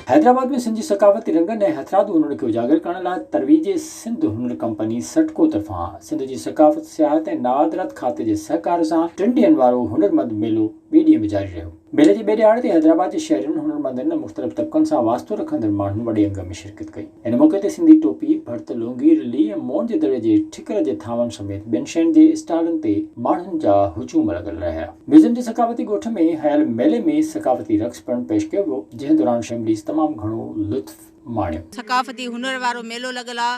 حيدرآباد ۾ سنڌ جي ثقافتي رنگن ۽ هٿرادو هنر کي اجاگر ڪرڻ لاء ترويج سنڌ هنر ڪمپني سٽڪو طرفان سنڌ جي ثقافت، سياحت ۽ نادرات کاتي جي سهڪار سان ٽن ڏينهن وارو هنرمند ميلو ٻئي ڏينهن به جاري رهيو. ميلي جي ٻئي ڏهاڙي تي حيدرآباد جي شهرين، هنرمندن ۽ مختلف طبقن سان واسطو رکندڙ ماڻهن وڏي انگ ۾ شرڪت ڪئي. ان موقعي تي سنڌي ٽوپي، ڀرت، لونگي، رلي ۽ موئن جي دڙي جي ٺڪر جي ٿانون سميت ٻين شين جي اسٽالن تي ماڻهن جا هجوم لڳل رهيا. ميوزيم جي ثقافتي ڳوٺ ۾ هنيل ميلي ۾ ثقافتي رقص پڻ پيش ڪيو ويو، جنهن دوران شمليز تمام گهڻو لطف ماڻيو. ثقافتي هنر وارو ميلو لڳل آ.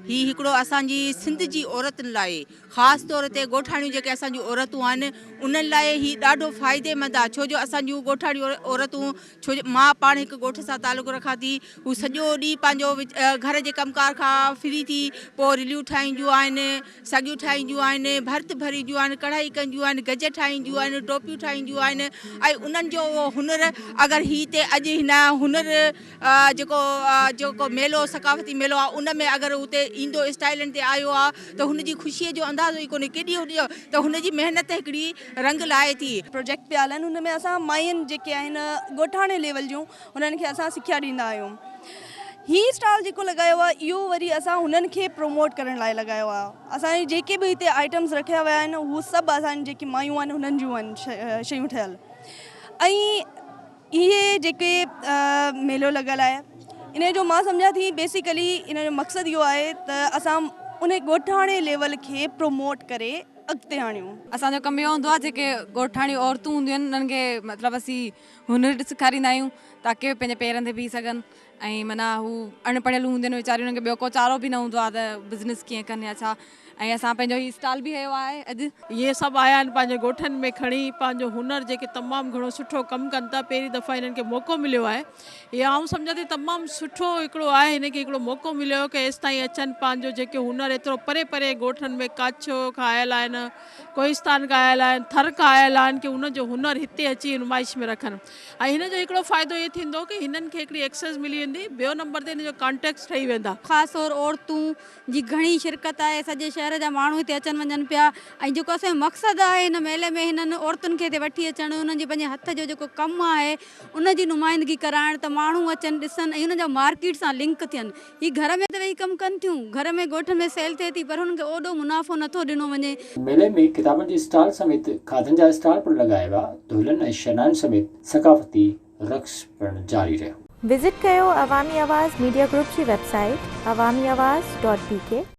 هي هڪڙو اسان جي سنڌ جي عورتن لاء خاص طور تي ڳوٺاڻيون جيڪي اسان جون عورتون آهن انهن لاء هي ڏاڍو فائديمند آ ڇو جو اسان جون ڳوٺاڻيون عورتون ڇو جو مان پاڻ هڪ ڳوٺ سان تعلق رکان ٿي هو سڄو ڏينهن پنهنجو گهر جي ڪم ڪار کان فري ٿي پوء رليون ٺاهينديون آهن سڳيون ٺاهينديون آهن ڀرت ڀرينديون آهن ڪڙهائي ڪنديون آهن گج ٺاهينديون آهن ٽوپيون ٺاهينديون آهن ۽ انهن جو اهو هنر اگر هي تي اڄ هن هنر جيڪو جيڪو ميلو ثقافتي ميلو آهي ان ۾ اگر اتي ايندو اسٽائلن تي آيو آهي ته هن جي خوشيء جو اندازو ئي ڪونهي ڪيڏي هن جو ته هن جي محنت هڪڙي رنگ لائي ٿي. پروجيڪٽ پيا هلن ان ۾ اسان ماين جيڪي آهن ڳوٺاڻي ليول جون انهن کي اسان سکيا ڏيندا آهيون هي اسٽال جيڪو لڳايو آهي اهو وري اسان هنن کي پروموٽ ڪرڻ لاء لڳايو آهي اسان جي جيڪي به هتي آئٽمس رکيا ويا آهن هو سڀ اسان جي جيڪي مايون آهن هنن جون آهن شيون ٺهيل ۽ اهي جيڪي ميلو لڳل آهي ان جو مان سمجهان ٿي بيسيڪلي ان جو مقصد اهو آهي ته اسان ان ڳوٺاڻي ليول کي پروموٽ ڪري اڳتي آڻيون. اسان جو ڪم اهو هوندو آهي جيڪي ڳوٺاڻيون عورتون هونديون آهن انهن کي مطلب اسين هنر سيکاريندا آهيون تاڪي اهي پنهنجي پيرن تي بيهي سگهن ۽ معنيٰ هو اڻ پڙهيل هونديون آهن ويچاريون انهن کي ٻيو ڪو چارو به نه هوندو آهي ته بزنس ڪيئن ڪن يا ڇا ۽ اسان پنهنجو هي اسٽال به هنيو آهي اڄ. اهي سڀ آيا آهن پنهنجي ڳوٺن ۾ کڻي پنهنجو هنر جيڪي تمام گهڻو سٺو ڪم ڪن ٿا پهرين دفعا هنن کي موقعو مليو آهي اهي آئون سمجهان ٿي تمام سٺو هڪڙو آهي هن کي هڪڙو موقعو مليو ڪي ايستائين اچن پنهنجو جيڪي هنر ايترو پري پري ڳوٺن ۾ ڪاڇو کان آيل آهن ڪوهستان کان آيل آهن ٿر کان آيل آهن ڪي انهن جو هنر هتي اچي نمائش ۾ رکن ۽ هن جو هڪڙو فائدو اهي ٿيندو ڪي هنن کي هڪڙي ايڪسيس ملي ويندي ٻيو نمبر تي هن جو ڪانٽيڪٽس ٺهي ويندا. خاص طور عورتون جي گهڻي شرڪت آهي سڄي شهر جا ماڻهو هتي اچن وڃن پيا ۽ جيڪو اسان جو مقصد آهي هن ميلي ۾ هنن عورتن کي هتي وٺي اچڻ انهن جي پنهنجي هٿ جو جيڪو ڪم آهي ان جي نمائندگي ڪرائڻ ته ماڻهو اچن ڏسن ۽ انهن جا مارڪيٽ سان لنڪ ٿين هي گهر ۾ ته ويهي ڪم ڪن ٿيون گهر ۾ ڳوٺ ۾ سيل ٿئي ٿي پر هنن کي اوڏو منافعو نٿو ڏنو وڃي. ميلي ۾ ڪتابن جي اسٽال سميت کاڌن جا اسٽال پڻ لڳايا ويا دهلن ۽ شرنائين سميت ثقافتي رقص پڻ جاري رهيو. وزٽ ڪيو عوامي آواز ميڊيا گروپ جي website Awami Awaz dot B K.